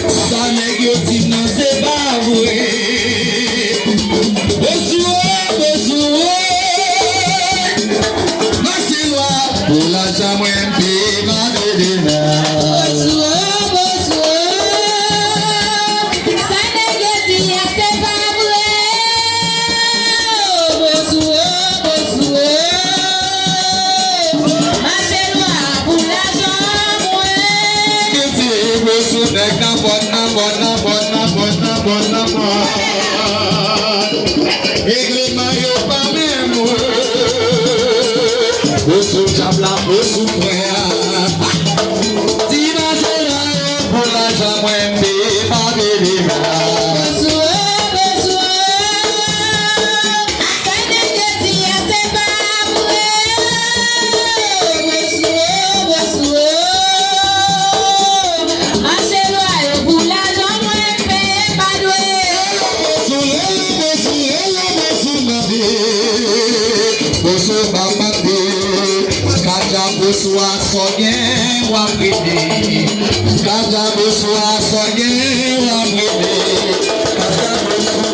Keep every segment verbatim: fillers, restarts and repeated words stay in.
Sa nèg yo di m nan se pa vre. Bosou, bosou, mache lwa pou lajan mwen, m peye pa bebe la. Bosou, bosou, sa nèg yo di a se pa vre. Bosou, bosou, mache lwa pou lajan mwen. Kite bosou nèg nan bòn, nan bòn, nan bòn, nan bòn, nan bòn, nan bòn. Regleman yo pa menm. Bosou djab la, bosou pwen an. Ti mache lwa yo pou lajan mwen, m peye pa bebe la. Bosou, bosou, sa nèg yo di a se pa vre. Bosou, bosou, mache lwa yo pou lajan mwen, m peye pa dwe. Bosou, rele bosou, rele bosou, mande bosou, pa mande. Kadja bosou a, sa w gen w ap rele. Kadja bosou a, sa w gen w ap rele. Kadja bosou,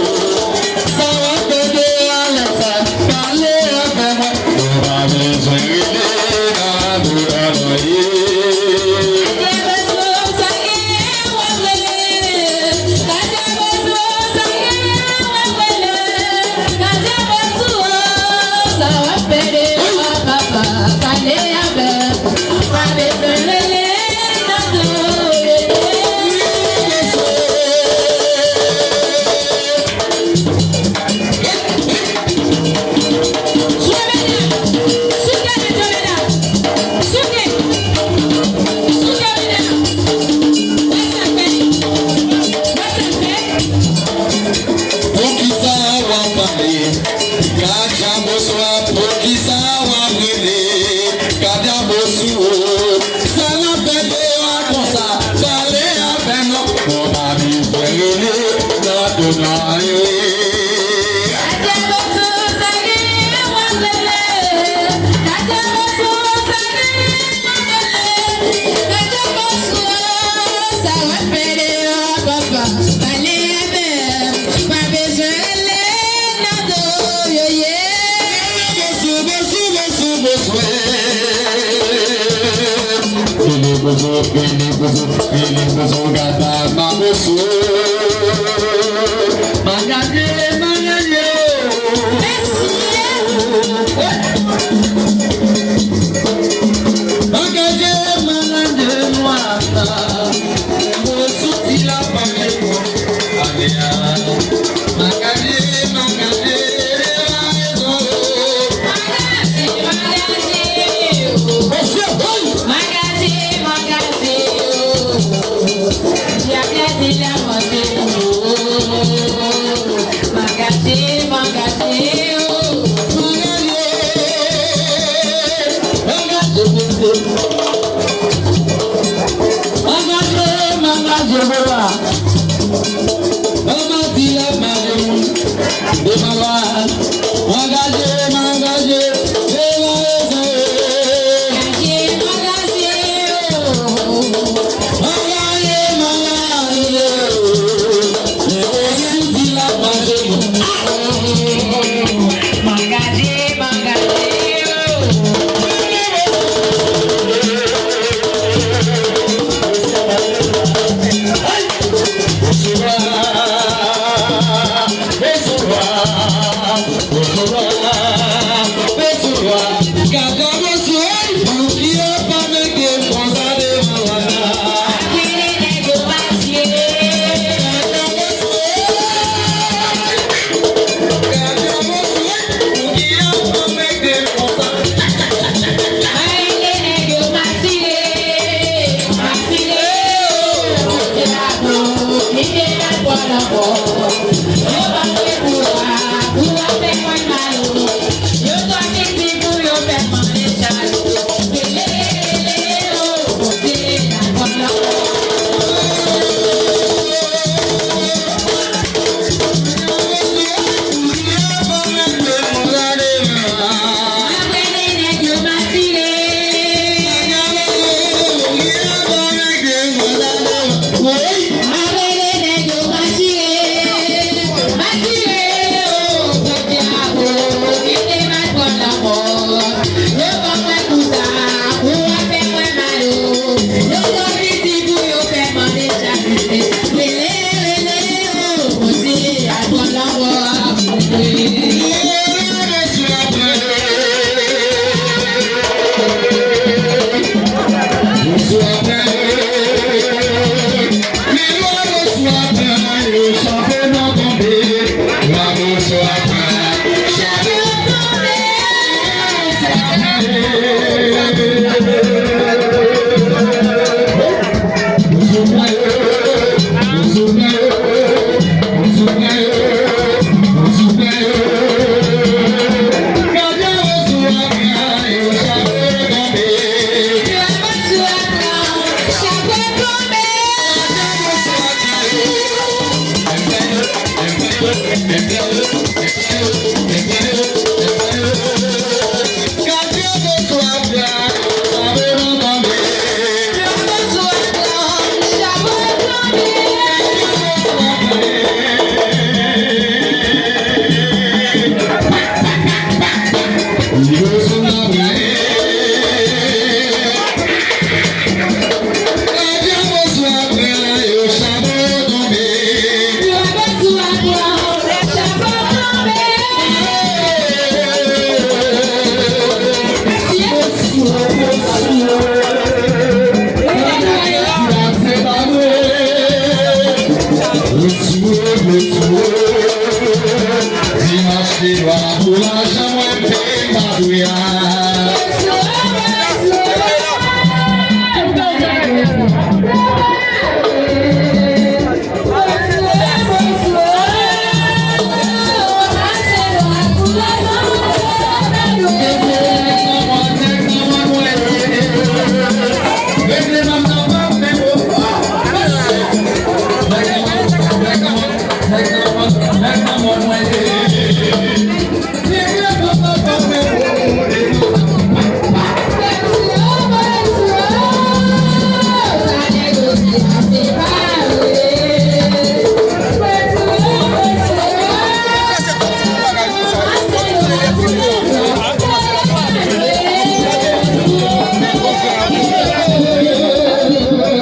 sa w ap pede a lè sa, pale avè mwen. Ou pa bezwen rele nan do nan lòye. Kadja bosou, sa w gen w ap rele. Kadja bosou, sa w gen w ap rele. Kadja bosou, sa w ap pede a, papa, pale avè m. Pa bezwen rele nan do yo. Souke medam, souke medam, souke, souke medam. Wè sa fè, wè sa fè. Poukisa w ap pale? Kadja bosou a, poukisa w ap rele? Kadja bosou, sa n ap fè deyò a konsa? Pale avè m non. Mwen pa bezwen rele nan do nan lòye. Kadja bosou, sa gen w ap rele. Kadja bosou, sa gen w ap rele. Kadja bosou, sa w ap fè deyò a, papa? Pale avè m. Pa bezwen rele nan do yo ye. Bosou, bosou, bosou, bosou. Rele bosou, rele bosou, rele bosou, gad la ma bosou. Magaje, magaje, oh. Magaje, magaje, nwa. Bosou ti la pa. Magaje, magaje, la rezon. Magaje, magaje, oh. Mesye, hey! Magaje, magaje, oh. Magaje, magaje, oh. Magaje, magaje, oh. Magaje, magaje, mesye. Angaje, m angaje, bwa. Angaje, m angaje, moun. Devan lwa. Angaje, m angaje, devan lwa. Angaje, m angaje, oh. Angaje, m angaje, oh. Angaje, m angaje, oh.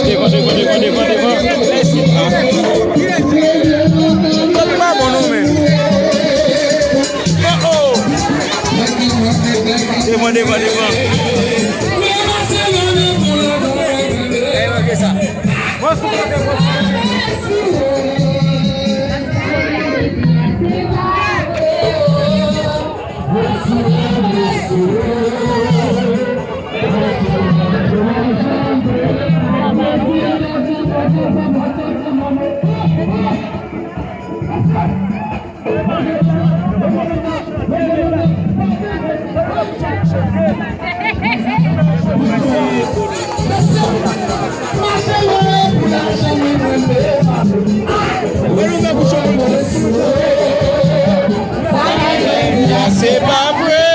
Devan, devan, devan, devan, devan. Sa pa bon non, men. Oh, oh. Devan, devan, devan. Ey, manke sa. Se pa vre!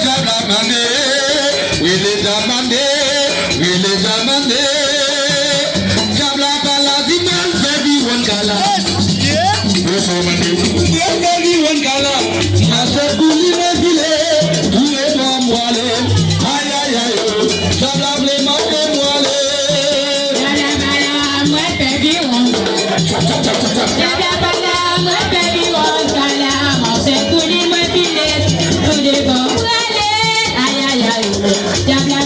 Dyab la mande, wi, li dyab mande, wi, li dyab mande. Dyab la pa la, di m al fè viwòn kala. Mwen fè viwòn kala. Mache pou li, men file, tou le bò m wale. Ay, ay, ay, oh. Dyab la vle mande m wale. Dyab la pa la, mwen fè viwòn kala. Dyab la pa la, mwen fè viwòn kala. Mache pou li, mwen file, tou le bò m wale. Ay, ay, ay, oh. Dyab la